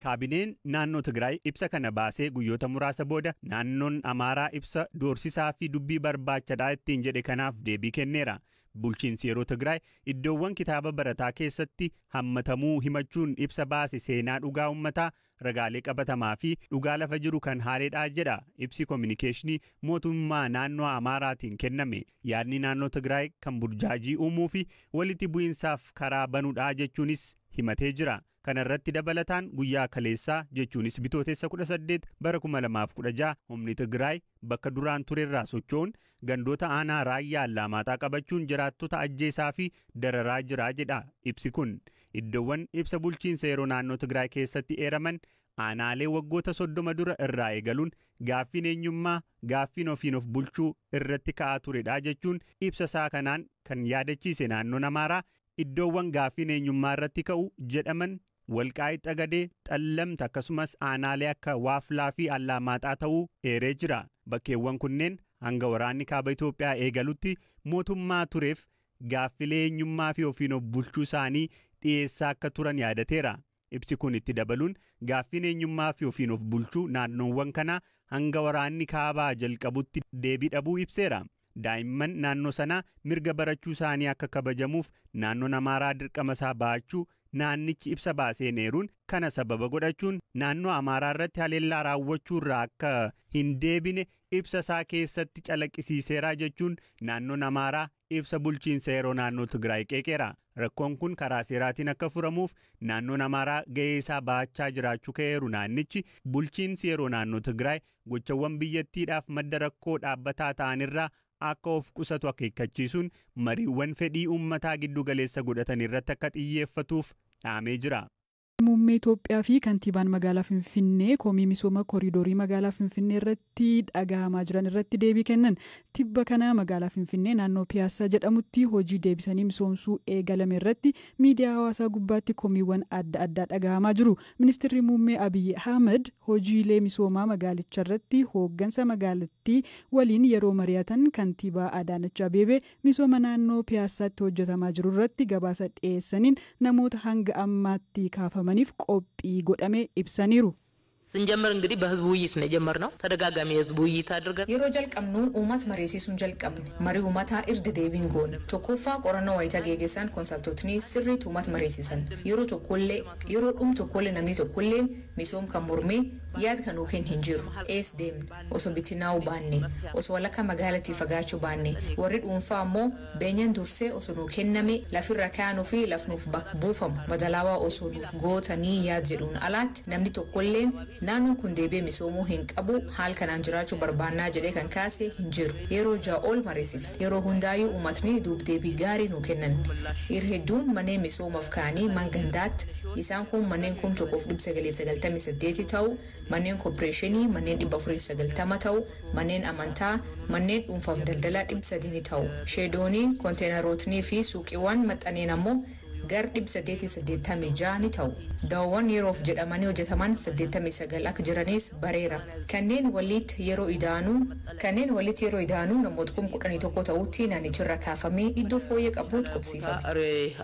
Kaabineen naannoo Tigraay ibsa kana baasee guyyoota muraasa booda naannoon Amaaraa ibsa doorsisaa fi dubbii barbaachadhaa ittiin jedhe kanaaf deebii kenneera. Bulchiinsi yeroo Tigraay iddoowwan kitaaba barataa keessatti hammatamuu himachuun ibsa baase seenaa dhugaa uummataa, ragaalee qabatamaa fi dhugaa lafa jiru kan haaleedhaa jedha ibsi koominikeeshinii mootummaa naannoo Amaaraatiin kenname. Yaadni naannoo Tigraay kan burjaajii uumuu fi walitti bu'iinsaaf karaa banuudhaa jechuunis himatee jira. Kana irratti dabalataan guyyaa kaleessaa, jechuunis Bitootessa 18 bara 2016, humni Tigraay bakka duraan turerraa socho'uun gandoota aanaa Raayyaa Allaamaaxaa qabachuun jiraattota ajjeesaa fi dararaa jira jedha ibsi kun. Iddoowwan ibsa bulchiinsa yeroo naannoo Tigraay keessatti eeraman aanaalee waggoota 30 dura irraa eegaluun gaaffiin eenyummaa, gaaffiin ofiin of bulchuu irratti ka'aa turedha jechuun ibsa isaa kanaan kan yaadachiise naannoon Amaaraa, iddoowwan gaaffiin eenyummaa irratti ka'u jedhaman Walqaayit Xagadee, Xallamta akkasumas aanaalee akka Waaflaa fi Allaamaaxaa ta'uu eeree jira. Bakkeewwan kunneen hanga waraanni kaaba Itoophiyaa eegalutti mootummaa tureef gaaffilee eenyummaa fi ofiin of bulchuu isaanii dhiyeessaa akka turan yaadateera. Ibsi kun itti dabaluun gaaffiin eenyummaa fi ofiin of bulchuu naannoowwan kanaa hanga waraanni kaabaa jalqabutti deebii dhabuu ibseera. Daa'imman naannoo sanaa mirga barachuu isaanii akka kabajamuuf naannoon Amaaraa dirqama isaa ba'achuu naannichi ibsa baaseen eeruun, kana sababa godhachuun naannoo Amaaraa irratti haleellaa raawwachuu irraa akka hin deebine ibsa isaa keessatti calaqqisiiseera jechuun naannoon Amaaraa ibsa bulchiinsa yeroo naannoo Tigraay qeeqeera. Rakkoon kun karaa seeraatiin akka furamuuf naannoon Amaaraa gahee isaa ba'achaa jiraachuu ka'eeru naannichi, bulchiinsi yeroo naannoo Tigraay gochawwan biyyattiidhaaf madda rakkoo dhaabbataa ta'anirraa akka of qusatu akeekkachiisuun mariiwwan fedhii uummataa giddu galeessa godhatan irratti akka xiyyeeffatuuf dhaamee jira. Muummee Itoophiyaa fi kantiibaan magaalaa Finfinnee komii misooma koriidorii magaalaa Finfinnee irratti dhagahamaa jiran irratti deebii kennan. Tibba kana magaalaa Finfinnee naannoo Piyaassaa jedhamutti hojii deebisanii misoomsuu eegalame irratti miidiyaa hawaasaa gubbaatti komiiwwan adda addaa dhagahamaa jiru. Ministeerri Muummee Abiyyi Ahmad hojiilee misoomaa magaalicha irratti hooggansa magaalattii waliin yeroo mari'atan kantiibaa Adaanach Abeebee misooma naannoo Piyaassaatti hojjetamaa jiru irratti gabaasa dhiyeessaniin namoota hanga ammaatti kaafamaniif qophii godhame ibsaniiru. ስንጀምር እንግዲህ በህዝቡ ውይይት ነው የጀመርነው። ተደጋጋሚ የህዝብ ውይይት አድርገን Yeroo jalqabnu uummata mariisisuun jalqabne. Marii uummataa irra deebiin goone. Tokkoffaa, qorannoo wayitaa geggeessan konsaltootni sirriitti uummata mariisisan. Yeroo tokkollee, yeroo dhum tokkollee, namni tokkollee misoom kan mormee yaada kan nuu kennu hin jiru. Ees deemne osoo bittinnaa'uu baanne, osoo walakkaa magaalattii fagaachuu baanne, warri dhuunfaa ammoo beenyaan dursee osoo nuu kenname, lafirra kaa'anuu fi lafnuuf bakka buufamu madalaawaa osoo nuuf gootanii yaad jedhuun alaatti namni tokkolleen naannoon kun deebi'ee misoomuu hin qabu, haal kanaan jiraachuu barbaannaa jedhee kan kaase hin jiru. Yeroo 6 ol mariisifne. Yeroo hundaayyuu uummatni duub deebii gaarii nuu kennan. Irra hedduun manneen misoomaaf ka'anii mangandaatti isaan kun manneen 1998 ta'u, manneen kooppareeshinii manneen 490 ta'u, manneen amantaa, manneen dhuunfaaf daldalaa 300 ni ta'u. Sheedoonii, konteenarootnii fi suuqiiwwan maxxaneen ammoo gar 886 ni ta'u. Daawwan yeroof jedhamanii hojjetaman 89 akka jiranis bareera. Kanneen walitti yeroo idaanuu namoota 11,000 ta'utti naannicharra kaafamee iddoo fooyyee qabuutti qubsiifame.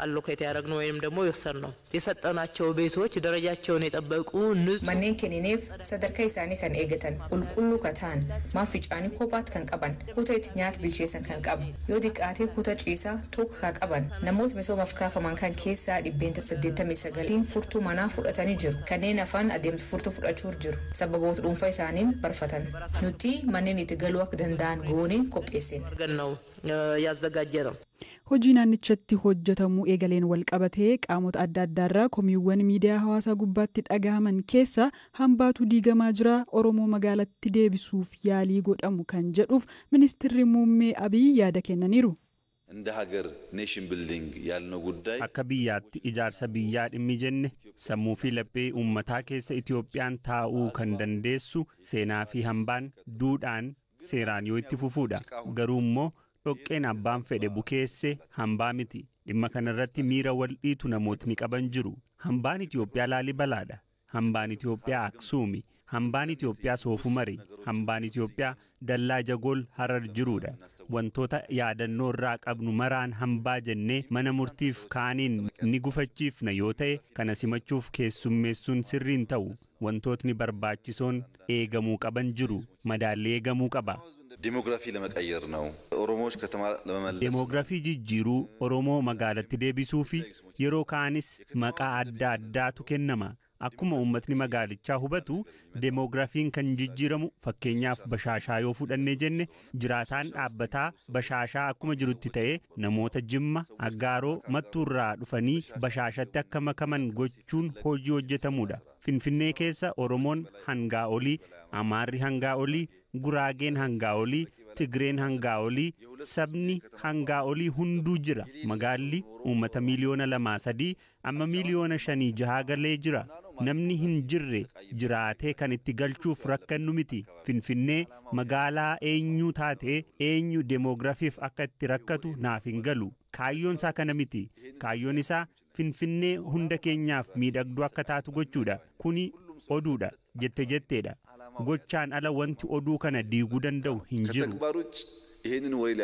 allocate ያደረግነው ወይም ደግሞ የወሰድነው የሰጠናቸው ቤቶች ደረጃቸውን የጠበቁ ንጹህ Manneen kennineef sadarkaa isaanii kan eeggatan, qulqulluu ka ta'an, maaficaanii kophaatti kan qaban, kutaa itti nyaata bilcheessan kan qabu, yoo xiqqaate kutaa ciisaa tokko kan qaban. Namoota misoomaaf kaafaman kan keessaa 89% furtuu manaa fudhatanii jiru. Kanneen hafan adeemsa furtuu fudhachuu jiru. Sababoota dhuunfaa isaaniin barfatan. Nuti manneen itti galuu akka danda'an goone qopheessine. አድርገን ነው ያዘጋጀ ነው። Hojii naannichatti hojjetamuu eegaleen wal qabatee qaamota adda addaarraa komiiwwan miidiyaa hawaasaa gubbaatti dhagahaman keessa hambaatu diigamaa jira, Oromoo magaalatti deebisuuf yaalii godhamu kan jedhuuf ministeerri muummee Abiyyi yaada kennaniiru. እንደ ሀገር nation building ያልነው ጉዳይ Akka biyyaatti ijaarsa biyyaa dhimmi jenne sammuu fi laphee uummataa keessa Itoophiyaan taa'uu kan dandeessu seenaa fi hambaan, duudhaan, seeraan yoo itti fufuudha. Garuu immoo dhoqqeen abbaan fedhe bukeesse hambaa miti. Dhimma kanarratti miira wal dhiitu namootni qaban jiru. Hambaan Itoophiyaa Laalibalaadha. Hambaan Itoophiyaa Aksuumi. Hambaan Itoophiyaa Soofumari. Hambaan Itoophiyaa Dallaa Jagool Harar jirudha. Wantoota yaadannoo irraa qabnu maraan hambaa jennee mana murtiif kaaniin ni gufachiifna yoo ta'e, kana simachuuf keessummeessuun sirriin ta'u. Wantootni barbaachisoon eegamuu qaban jiru. Madaalli eegamuu qaba. ዲሞግራፊ ለመቀየር ነው። ኦሮሞዎች ከተማ ለመመለስ Demoogiraafii jijjiiruu, Oromoo magaalatti deebisuu fi yeroo kaanis maqaa adda addaatu kennama. Akkuma uummatni magaalichaa hubatu, demoogiraafiin kan jijjiiramu, fakkeenyaaf Bashaashaa yoo fudhannee jenne, jiraataan dhaabbataa Bashaashaa akkuma jirutti ta'ee, namoota Jimma, Aggaaroo, Mattuurraa dhufanii Bashaashatti akka makaman gochuun hojii hojjetamudha. Finfinnee keessa Oromoon hangaa olii, Amaarri hangaa olii, Guraageen hangaa olii, Tigreen hangaa olii, sabni hangaa olii hunduu jira. Magaalli uummata miiliyoona 2, 3 amma miiliyoona 5, 6 galee jira. Namni hin jirre jiraatee kan itti galchuuf rakkannu miti. Finfinnee magaalaa eenyuu taate, eenyu demoogiraafiif akka itti rakkatu naaf hin galu. Kaayyoon isaa kana miti. Kaayyoon isaa Finfinnee hunda keenyaaf miidhagduu akka taatu gochuudha. Kuni oduudha jette jetteedha. Gochaan ala wanti oduu kana diiguu danda'u hin jiru. ከተግባር ውጭ ይህንን ወሬ ሊያ